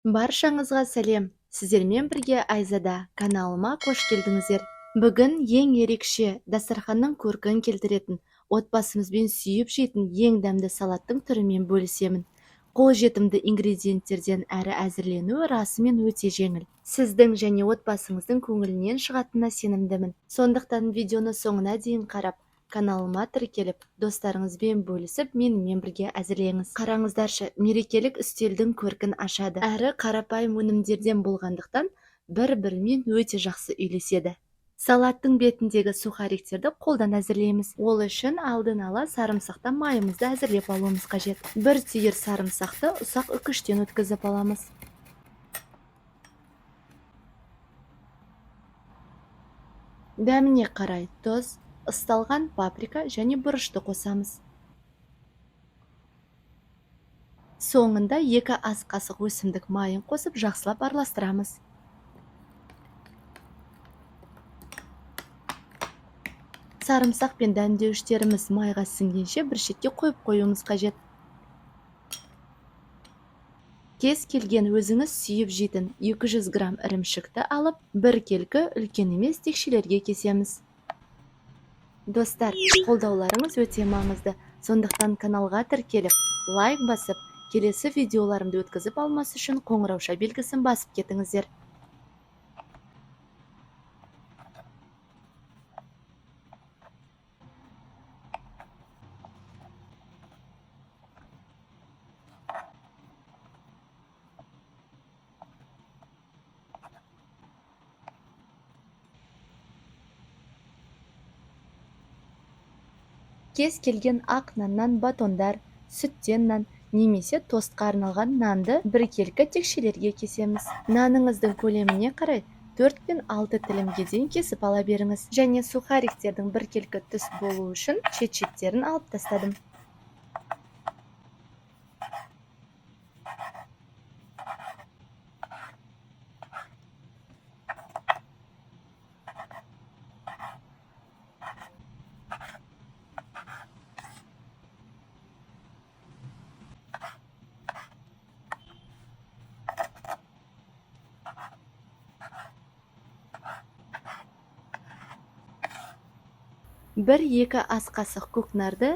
Баршаңызға сәлем! Сіздермен бірге Айзада, каналыма қош келдіңіздер. Бүгін ең ерекше, дастарханның көркін келтіретін, отбасымызбен сүйіп жейтін ең дәмді салаттың түрімен бөлісемін. Қолжетімді ингредиенттерден әрі әзірленуі расымен өте жеңіл. Сіздің және отбасыңыздың көңілінен шығатынына сенімдімін. Сондықтан видеоны соңына дейін қарап, каналыма тіркеліп, достарыңызбен бөлісіп, менімен бірге әзірлеңіз. Қараңыздаршы, мерекелік үстелдің көркін ашады. Әрі қарапайым өнімдерден болғандықтан бір-бірімен өте жақсы үйлеседі. Салаттың бетіндегі сухариктерді қолдан әзірлейміз. Ол үшін алдын ала сарымсақтан майымызды әзірлеп алуымыз қажет. Бір түйір сарымсақты ұсақ үкіштен өткізіп аламыз. Дәміне қарай тұз, ысталған паприка және бұрышты қосамыз. Соңында 2 ас қасық өсімдік майын қосып жақсылап араластырамыз. Сарымсақ пен дәмдеуіштеріміз майға сіңгенше бір шетке қойып қоюымыз қажет. Кез келген өзіңіз сүйіп жейтін 200 грамм ірімшікті алып, бір келкі үлкен емес текшелерге кесеміз. Достар, қолдауларыңыз өте маңызды. Сондықтан каналға тіркеліп, лайк басып, келесі видеоларымды өткізіп алмас үшін қоңырауша белгісін басып кетіңіздер. Кез келген ақ наннан батондар, сүттен нан немесе тостқа арналған нанды біркелкі текшелерге кесеміз. Наныңыздың көлеміне қарай 4 пен 6 тілімге дейін кесіп ала беріңіз. Және сухариктердің біркелкі түс болуы үшін шет-шеттерін алып тастадым. Бір-екі ас қасық көкнәрді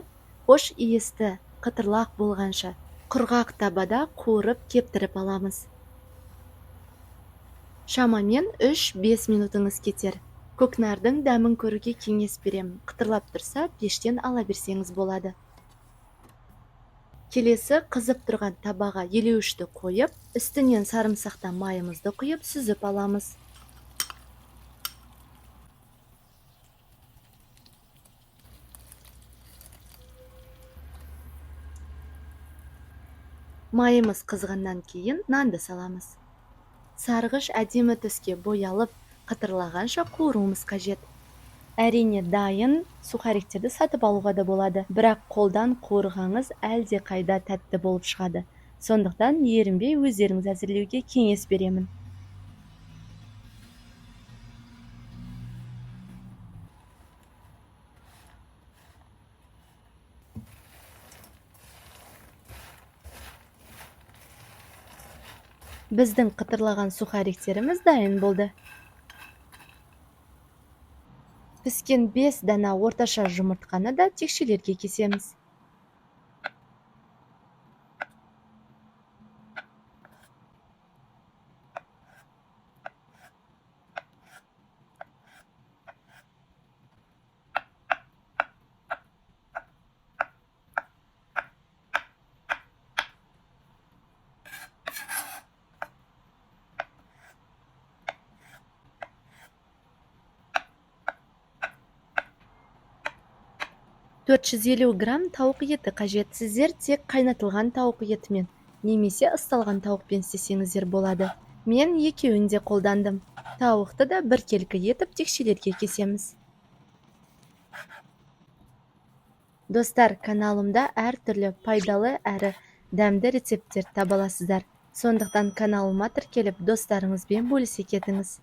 хош иісті, қытырлақ болғанша құрғақ табада қуырып кептіріп аламыз. Шамамен 3-5 минутыңыз кетер. Көкнәрдің дәмін көруге кеңес беремін. Қытырлап тұрса, пештен ала берсеңіз болады. Келесі қызып тұрған табаға елеуішті қойып, үстінен сарымсақтан майымызды құйып сүзіп аламыз. Майымыз қызғаннан кейін нанды саламыз. Сарғыш әдемі түске боялып, қытырлағанша қуыруымыз қажет. Әрине дайын сухариктерді сатып алуға да болады, бірақ қолдан қуырғаныңыз әлде қайда тәтті болып шығады. Сондықтан ерінбей өздеріңіз әзірлеуге кеңес беремін. Біздің қытырлаған сухариктеріміз дайын болды. Піскен 5 дана орташа жұмыртқаны да текшелерге кесеміз. 450 грамм тауық еті қажет. Сіздер тек қайнатылған тауық етімен немесе ысталған тауықпен істесеңіздер болады. Мен екеуін де қолдандым. Тауықты да біркелкі етіп текшелерге кесеміз. Достар, каналымда әртүрлі пайдалы әрі дәмді рецепттер таба аласыздар. Сондықтан каналыма тіркеліп, достарыңызбен бөлісе кетіңіз.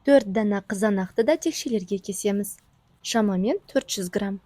4 дана қызанақты да текшелерге кесеміз. Шамамен 400 грамм.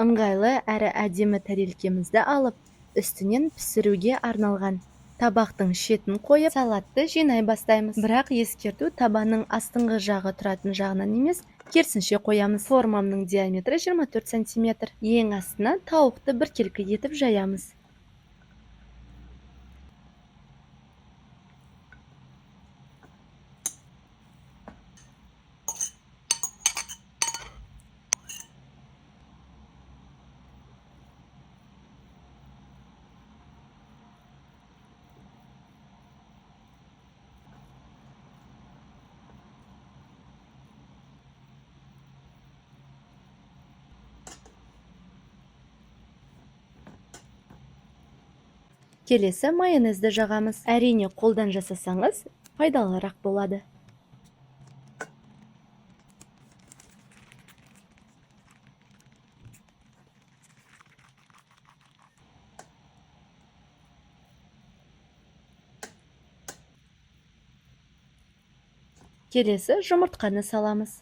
Ыңғайлы әрі әдемі тәрелкемізді алып, үстінен пісіруге арналған табақтың шетін қойып, салатты жинай бастаймыз. Бірақ ескерту, табаның астыңғы жағы тұратын жағынан емес, керісінше қоямыз. Формамның диаметрі 24 сантиметр. Ең астына тауықты біркелкі етіп жаямыз. Келесі майонезді жағамыз. Әрине, қолдан жасасаңыз пайдалырақ болады. Келесі жұмыртқаны саламыз.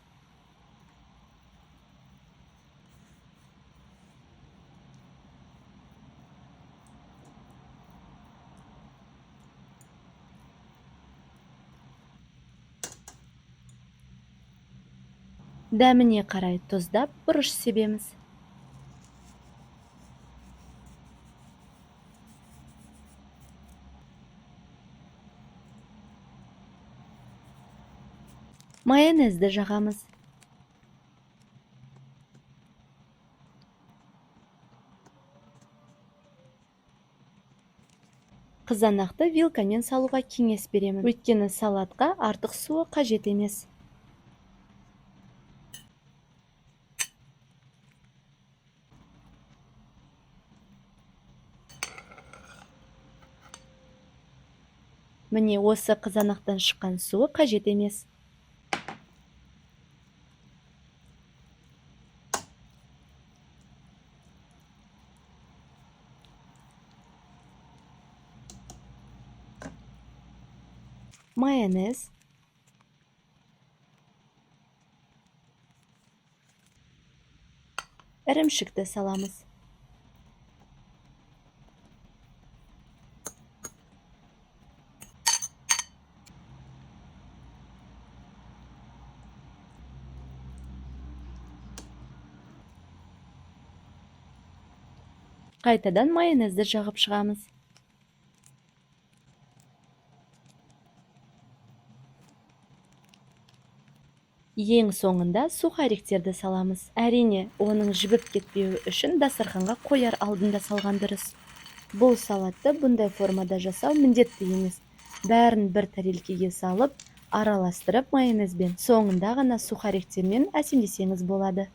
Дәміне қарай тұздап, бұрыш себеміз. Майонезді жағамыз. Қызанақты вилкамен салуға кеңес беремін. Өйткені салатқа артық суы қажет емес. Міне, осы қызанақтан шыққан суы қажет емес. Майонез. Ірімшікті саламыз. Қайтадан майонезді жағып шығамыз. Ең соңында сухариктерді саламыз. Әрине, оның жібіп кетпеуі үшін дастарханға қояр алдында салған дұрыс. Бұл салатты бұндай формада жасау міндетті емес. Бәрін бір тәрелкеге салып, араластырып майонезбен, соңында ғана сухариктермен әсемдесеңіз болады.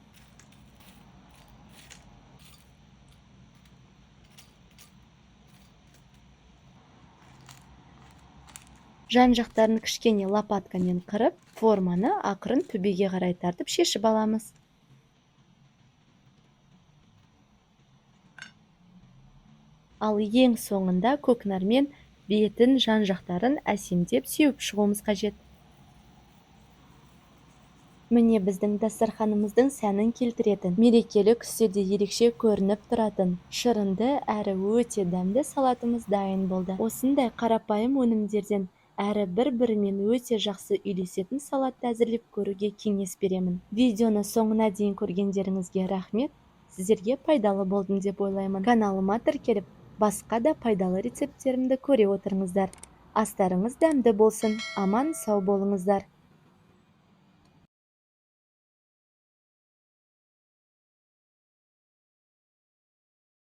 Жан-жақтарын кішкене лопаткамен қырып, форманы ақырын төбеге қарай тартып шешіп аламыз. Ал ең соңында көкнәрмен бетін, жан-жақтарын әсемдеп сеуіп шығуымыз қажет. Міне, біздің дастарханымыздың сәнін келтіретін, мерекелік үстелде ерекше көрініп тұратын, шырынды әрі өте дәмді салатымыз дайын болды. Осындай қарапайым өнімдерден әрі бір-бірімен өте жақсы үйлесетін салатты әзірлеп көруге кеңес беремін. Видеоны соңына дейін көргендеріңізге рахмет. Сіздерге пайдалы болдым деп ойлаймын. Каналыма тіркеліп, басқа да пайдалы рецепттерімді көре отырыңыздар. Астарыңыз дәмді болсын. Аман сау болыңыздар.